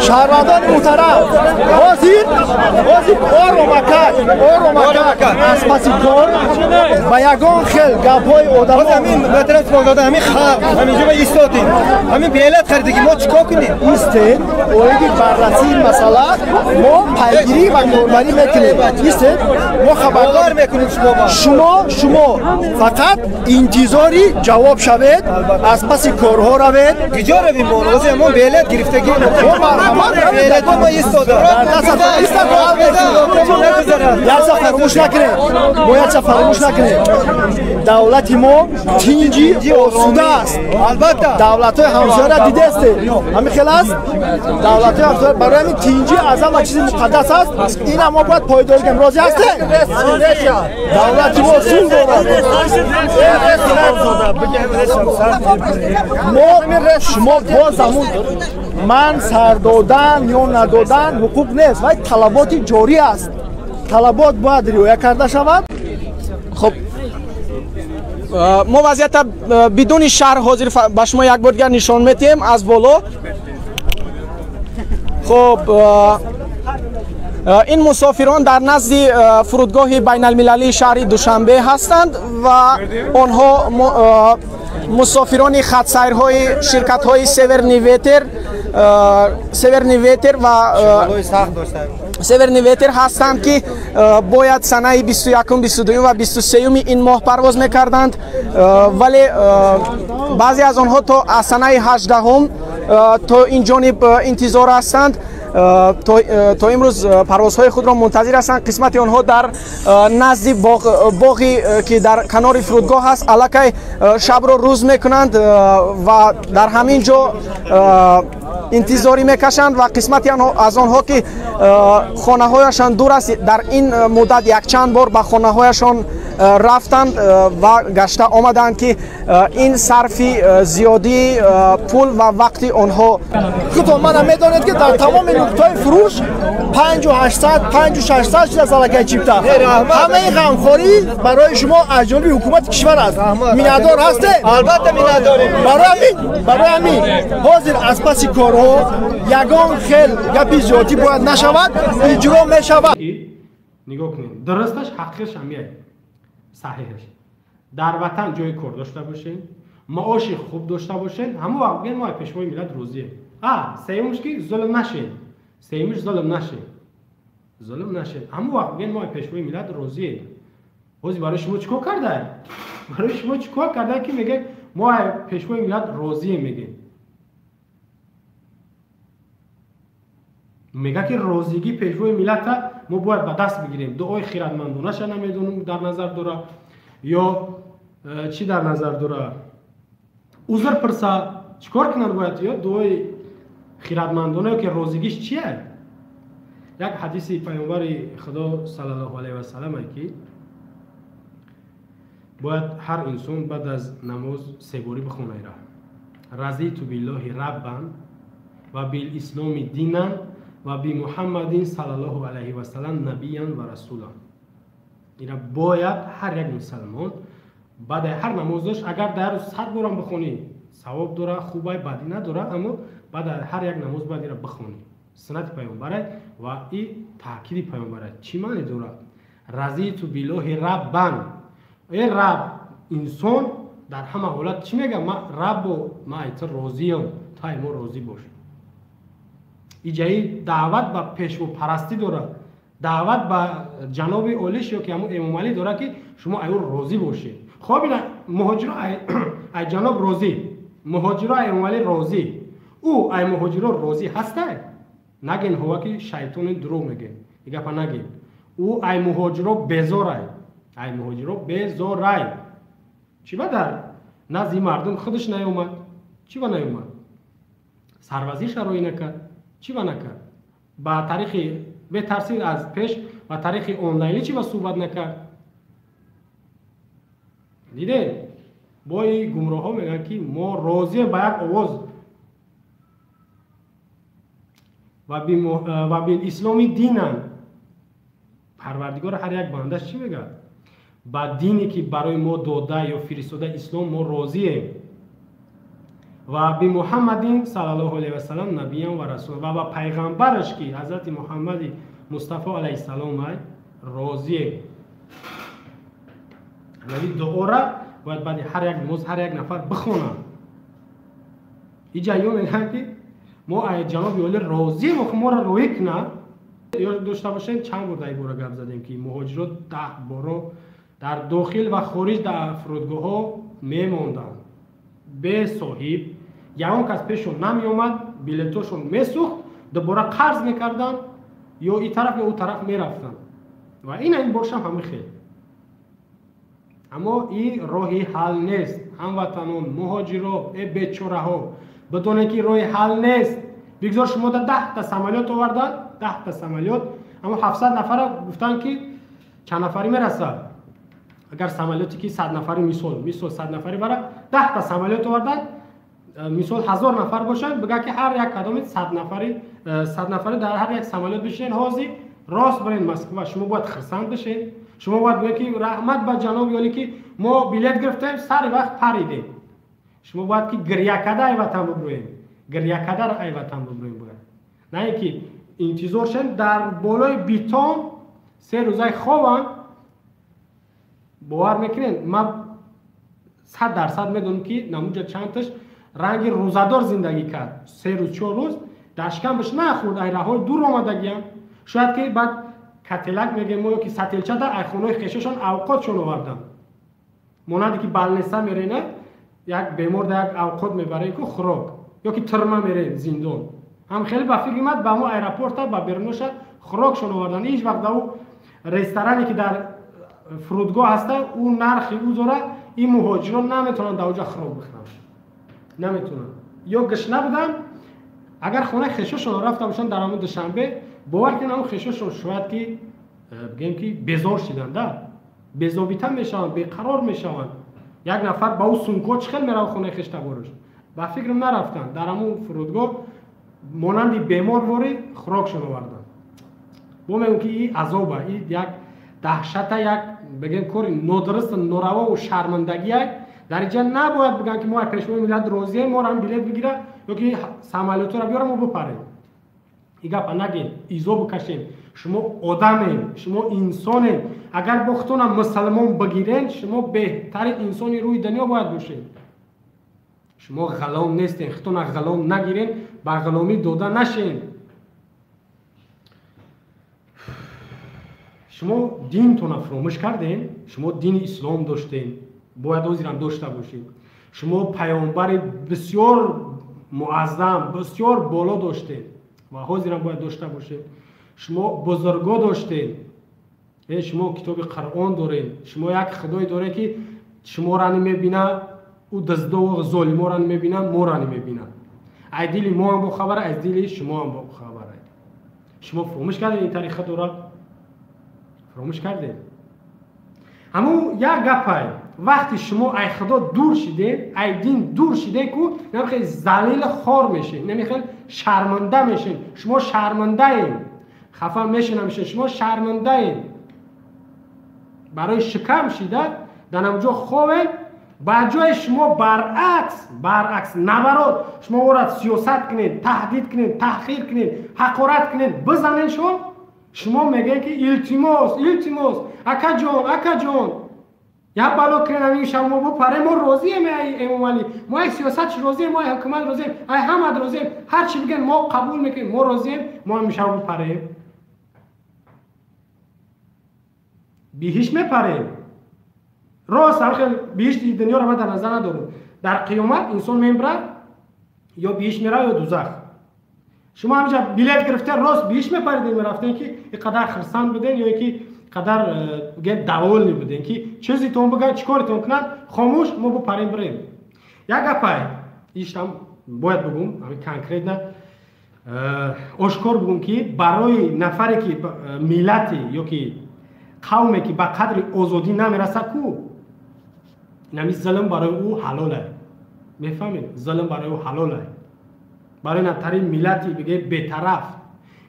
Шаҳрвандони муҳтарам, ҳозир оромакак аз паси кор ба ягон хел гапҳои одамо ҳамин муҳтарам Супонзода, ҳамин халқ ҳаминҷо ба истодем, ҳамин билет харидагӣ мо чӣ кор кунем? Истед, оиди баррасии ин масъала мо пайгирӣ ва корбарӣ мекунем. Истед, мо хабардор мекунем шумо. Шумо фақат интизори ҷавоб шавед, аз паси корҳо равед. Куҷо равем мо? Ҳозир мо билет гирифтагӣ. Якса фаромӯш накунед, мо якса фаромӯш накунед, давлати мо тинҷи осуда аст. Албатта давлатҳои ҳамсояра дидестед, ҳамин хел аст. Давлатҳои ҳамсоя барои ҳамин тинҷӣ аз ҳама чизи муқаддас аст. Ина мо бояд пойдор кунем. Розӣ ҳастед? Давлати мо сулҳ дорад. Мо шумо боз ҳамун ман сар додан ё надодан ҳуқуқ нест, вай талаботи ҷорӣ аст. Талабот бояд риоя карда шавад. Хуб, мо вазъията бидуни шарҳ ҳозир ба шумо як бор дигар нишон метиҳем аз боло. Хуб, ин мусофирон дар назди фурудгоҳи байналмилалии шаҳри Душанбе ҳастанд ва онҳо мусофирони хатсайрҳои ширкатҳои Северный Ветер ва Северный Ветер ҳастанд, ки бояд санаи 21, 22 ва 23 ин моҳ парвоз мекарданд, вале баъзе аз онҳо то санаи 18 то ин ҷониб интизор ҳастанд. То имрӯз парвозҳои худро мунтазир ҳастанд. Қисмати онҳо дар назди боғи ки дар канори фурудгоҳ аст аллакай шабро рӯз мекунанд ва дар ҳамин ҷо интизорӣ мекашанд ва қисмати аз онҳо ки хонаҳояшон дур аст, дар ин муддат якчанд бор ба хонаҳояшон рафтанд ва гашта омаданд, ки ин сарфи зиёдии пул ва вақти онҳо. Худтон мана медонед, ки дар тамоми нуқтаҳои фурӯш 5800, 5600 шудааст аллакай чипта. Ҳамаи ғамхорӣ барои шумо аз ҷониби ҳукумати кишвар аст. Миннатдор ҳастед? Албатта миннатдорем. Барои ҳамин ҳозир аз паси корҳо ягон хел гапи зиёдӣ бояд нашавад, иҷро мешавад. Нигоҳ кунед, дурусташ ҳақиқаш ҳамияй, саҳиҳаш. Дар ватан ҷои кор дошта бошед, маоши хуб дошта бошед, ҳамон вақт бигӯед мо пешвои миллат розием. Сеюмш ки зулм нашед, сеюмш зулм нашед, зулм нашед, ҳамон вақт бигӯед мо пешвои миллат розием. Ҳозир барои шумо чӣ кор кардай? Барои шумо чӣ кор кардай, ки мегӯед мо пешвои миллат розием? Мегӯед мега ки розигӣ пешвои миллата мо бояд ба даст бигирем. Дуои хиратмандонаша намедонам дар назар дора ё чӣ дар назар дора. Узр пурса чӣ кор кунад бояд? Ё дуои хиратмандона ё ки розигиш чия? Як ҳадиси паёмбари Худо саллаллоҳу алайҳи васаллам, ки бояд ҳар инсон баъд аз намоз себорӣ бихонайра: разиту биллоҳи раббан ва билисломи динан ва би Муҳаммадин саллаллоҳу алайҳи васаллам набиян ва расулан. Ина бояд ҳар як мусалмон баъд ҳар намоз дошт, агар дар рӯз 100 борам бихонӣ савоб дора, хубай, бадӣ надора, аммо баъд ҳар як намоз бояд ира бихонӣ. Суннати паёмбарай ва и таъкиди паёмбарай. Чӣ маъне дорад? Разиту биллоҳи раббан. Э раб, инсон дар ҳама ҳолат чӣ мегӯяд? Ман раббо, ман ай ту розиям, ту ай мо розӣ бош. Иҷаи даъват ба пешвопарастӣ дорад, даъват ба ҷаноби олиш ё ки ҳамун Эмомалӣ дорад, ки шумо ай ӯ розӣ бошед. Хоб, ина муҳоҷиро ай ҷаноб розӣ, муҳоҷиро ай Эмомалӣ розӣ, ӯ ай муҳоҷиро розӣ ҳастай? Нагин ҳова ки шайтони дурӯғ мегӯед, ин гапа нагин. Ӯ ай муҳоҷиро безорай, ай муҳоҷиро безорай. Чӣ ба дар назди мардум худаш наёмад? Чӣ ба наёмад? Сарвазир шароӣ накард? Чӣ ба накард? Ба тариқи бетарсӣ аз пеш ба тариқи онлайнӣ чӣ ба суҳбат накард? Дидем, бои гумроҳҳо мегӯянд, ки мо розием ба як овоз ва билисломи динан. Парвардигор ҳар як бандаш чӣ мегӯяд? Ба дине ки барои мо дода ё фиристода ислом мо розием. Ва би Муҳаммадин саллаллоҳу алайҳи васаллам набиян ва расул, ва ба пайғамбараш ки ҳазрати Муҳаммади Мустафо алайҳиссалом ай розием. Наби дуора бояд баъди ҳар як намоз ҳар як нафар бихонад. Иҷа ё мегӯянд ки мо ай ҷаноби олӣ розием, охи моро роӣ кунад. Ёд дошта бошем, чанд бор дар ин бора гап задем ки муҳоҷирот 10 боро дар дохил ва хориҷ дар фурудгоҳҳо мемонданд бесоҳиб, ягон кас пешшон намеомад, билетошон месӯхт, дубора қарз мекарданд, ё ин тараф ё ӯ тараф мерафтанд. Ва ина ин боршам ҳамин хел. Аммо ин роҳи ҳал нест. Ҳамватанон, муҳоҷиро, э бечораҳо, бидонед ки роҳи ҳал нест. Бигзор шумо да 10 самолёт оварданд, 10 самолёт, аммо 700 нафара гуфтанд ки чанд нафарӣ мерасад. Агар самолёте ки 100 нафарӣ, мисол 100 нафарӣ бара, 10 самолёт оварданд, мисол 1000 нафар бошанд, бигӯяд ки ҳар як кадоми 100 нафарӣ, 100 нафарӣ дар ҳар як самолёт бишинед, ҳозир рост баред Москва. Шумо бояд хурсанд бишед, шумо бояд бигӯед ки раҳмат ба ҷаноби олӣ ки мо билет гирифтем, сари вақт паридем. Шумо бояд ки гиря карда ай ватан бибурем, гиря карда ай ватан бибурем бояд. На ин ки интизор шем дар болои битон 3 рӯзаи хованд. Бовар мекунед, ман 100% медонам ки намуҷа чандташ ранги рӯзадор зиндагӣ кард. 3 рӯз, 4 рӯз дар шикамаш нахӯрд, ай раҳои дур омадагиям. Шояд ки баъд кателак мегӯем мо ё ки сателча дар ай хонаҳои хешашон авқотшон оварданд. Монанде ки балнеса мерена, як бемор дар як авқот мебарем ку хӯрок, ё ки тирма мерем зиндон. Ҳам хеле ба фикри ман ба мо аэропорта ба беруноша хӯрокшон оварданд. Ҳеҷ вақт дар ӯ ресторане ки дар фурудгоҳ ҳаста, ӯ нархи ӯ дора, ин муҳоҷирон наметавонанд дар оҷа хӯрок бихӯранд. Наметавонанд. Ё гушна буданд, агар хонаи хешошон рафта бошанд дар ҳамон Душанбе, бовар кунед ҳамон хешошон шояд ки бигӯем ки безор шиданд, да? Безобита мешаванд, беқарор мешаванд. Як нафар ба ӯ сумко чӣ хел меравад хонаи хештабораш? Ба фикрам нарафтанд. Дар ҳамон фурудгоҳ монанди бемор ворӣ хӯрокшон оварданд. Бо мегӯем ки ин азоба, ин як даҳшата, як бигӯем кори нодуруст, норавову шармандагия. Дар инҷа набояд бигӯянд ки мо аз пешвои миллат розием, моро ҳам билет бигира ё ки самолётро биёра мо бипарем. Ин гапа нагем, изо бикашем. Шумо одамем, шумо инсонем. Агар бо худтонам мусалмон бигирен, шумо беҳтарин инсони рӯи дунё бояд бошед. Шумо ғалом нестен, худтона ғалом нагирен, ба ғаломӣ дода нашен. Шумо динтона фуромӯш кардем, шумо дини ислом доштем, бояд ҳозирам дошта бошед. Шумо паёмбари бисёр муаззам, бисёр боло доштем ва ҳозирам бояд дошта бошед. Шумо бузурго доштем, шумо китоби Қуръон дорем, шумо як худое дорем ки шуморо намебинад, ӯ дуздову золиморо намебинад, моро намебинад. Аз дили мо ҳам бохабар, аз дили шумо ҳам бохабар. Шумо фуромӯш кардед ин тариқа дорад? Фуромӯш кардед? Ҳамун як гапай, вақти шумо ай худо дур шидед, ай дин дур шидед, ку намехел залил хор мешед, намехел шарманда мешед. Шумо шармандаед, хафа мешед, намешед, шумо шармандаед. Барои шикам шида дар ҳамҷо ховед, ба ҷои шумо баръакс наоборот, шумо ора сиёсат кунед, таҳдид кунед, таҳқир кунед, ҳақорат кунед, бизанед шон, шумо мегӯед ки илтимос, илтимос, акаҷон, акаҷон, як бало кунед ҳамин шаб мо бипарем, мо розием ай Эмомалӣ, мо ай сиёсатш розием, мо ай ҳукумат розием, ай ҳамат розием, ҳар чӣ бигӯед мо қабул мекунем, мо розием, мо ҳамин шаб бипарем. Биҳишт мепарем. Рост ҳам биҳишти дунёро ман дар назар надорам. Дар қиёмат инсон мемирад, ё биҳишт меравад ё дузах. Шумо ҳаминҷа билет гирифта рост биҳишт мепаридед, мерафтед ки ин қадар хурсанд буден ё ки қадар бигем довольный буден ки чизитон бигӯяд, чӣ коритон кунад, хомӯш мо бипарем бирем. Як гапай иштам бояд бигӯм, ҳамин конкретно ошкор бигӯм ки барои нафаре ки миллате ё ки қавме ки ба қадри озодӣ намерасад ку, инами зулм барои ӯ ҳалолае. Мефаҳмед? Зулм барои ӯ ҳалолае. Барои натари миллати бигӯем бетараф,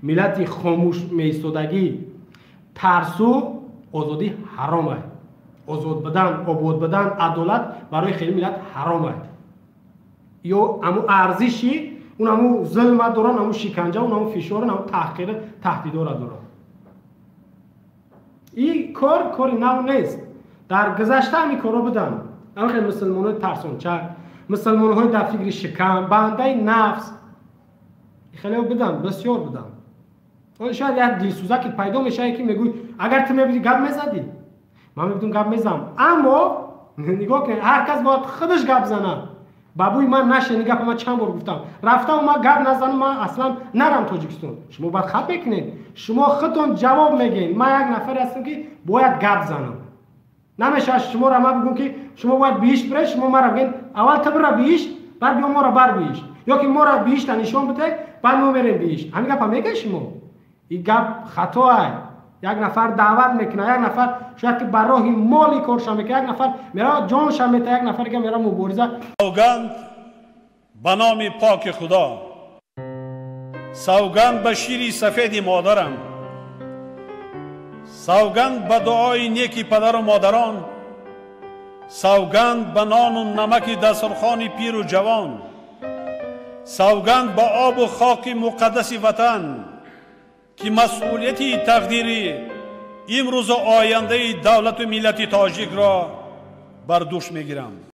миллати хомӯш меистодагӣ, тарсу озодӣ ҳаромае. Озод будан, обод будан, адолат барои хеле миллат ҳаромае. Ё аму арзиши он аму зулма доран, аму шиканҷа, он аму фишоран, аму таҳқир, таҳдидора доран. Ин кор кори нав нест. Дар гузашта ҳамин корҳо буданд. Ҳамин хел мусулмонҳои тарсончак, мусулмонҳои дар фикри шикам, бандаи нафс хеле буданд, бисёр буданд. Шояд як дилсӯзаке пайдо мешавад, ки мегӯй агар ту мебудӣ гап мезадӣ, ман мебудам гап мезанам. Аммо нигоҳ кунед, ҳар кас бояд худаш гап занад. Ба бӯи ман нашед, ин гапа ман чанд бор гуфтам. Рафтам ман гап назанам, ман аслан нарам Тоҷикистон. Шумо бояд хат мекунед, шумо худтон ҷавоб мегӯед. Ман як нафаре ҳастам, ки бояд гап занам. Намешавад шуморо ман бигӯм, ки шумо бояд биҳишт биред, шумо маро бигӯед аввал ту бира биҳишт, баъд биё моро бар биҳишт, ё ки моро биҳишта нишон бидеҳ, баъд мо мерем биҳишт. Ҳамин гапа мегӯед шумо? Ин гап хатоа. Як нафар даъват мекунад, як нафар шояд ки ба роҳи моли корша мекунад, як нафар меравад ҷонша метаҳад, як нафар дига меравад мубориза. Савганд ба номи поки Худо, савганд ба шири сафеди модарам, савганд ба дуои неки падару модарон, савганд ба нону намаки дастурхони пиру ҷавон, савганд ба обу хоки муқаддаси ватан, ки масъулияти тақдири имрӯзу ояндаи давлату миллати тоҷикро бар дӯш мегирам.